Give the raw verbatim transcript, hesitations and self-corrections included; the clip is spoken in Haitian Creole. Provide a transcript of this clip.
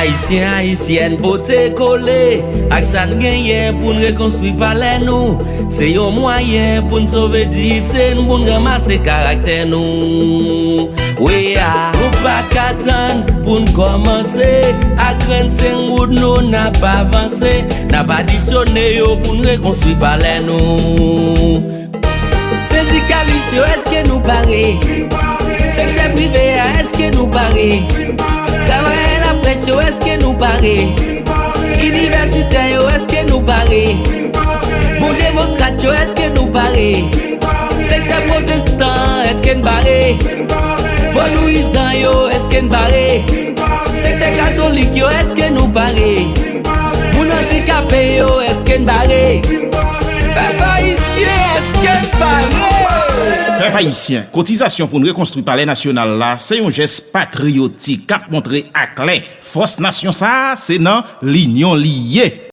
Ayisyen, Ayisyèn, pote kole ak sa n genyen pou n rekonstwi palè nou. Se yon mwayen pou n sove diyite n, pou n ranmase karaktè nou. Wi a, nou pa ka tann pou n kòmanse. Ak trannsenk goud nou n ap avanse. N ap adisyone yo pou n rekonstwi palè nou. Sendikalis yo, èske nou pare? Sektè prive a, èske nou pare? Travayè laprès yo, èske nou pare? Inivèsitè yo, èske nou pare? Bon, demokrat yo, èske nou pare? Sektè pwotestan, èske n pare? Vodouyizan yo, èske n pare? Sektè katolik yo, èske nou pare? Moun andikape yo, èske n pare? Pèp ayisyen, èske n pare? Pèp ayisyen, kotizasyon pou n rekonstwi Palè Nasyonal la se yon jès patriyotik k ap montre aklè fòs nasyon sa a se nan linyon li ye.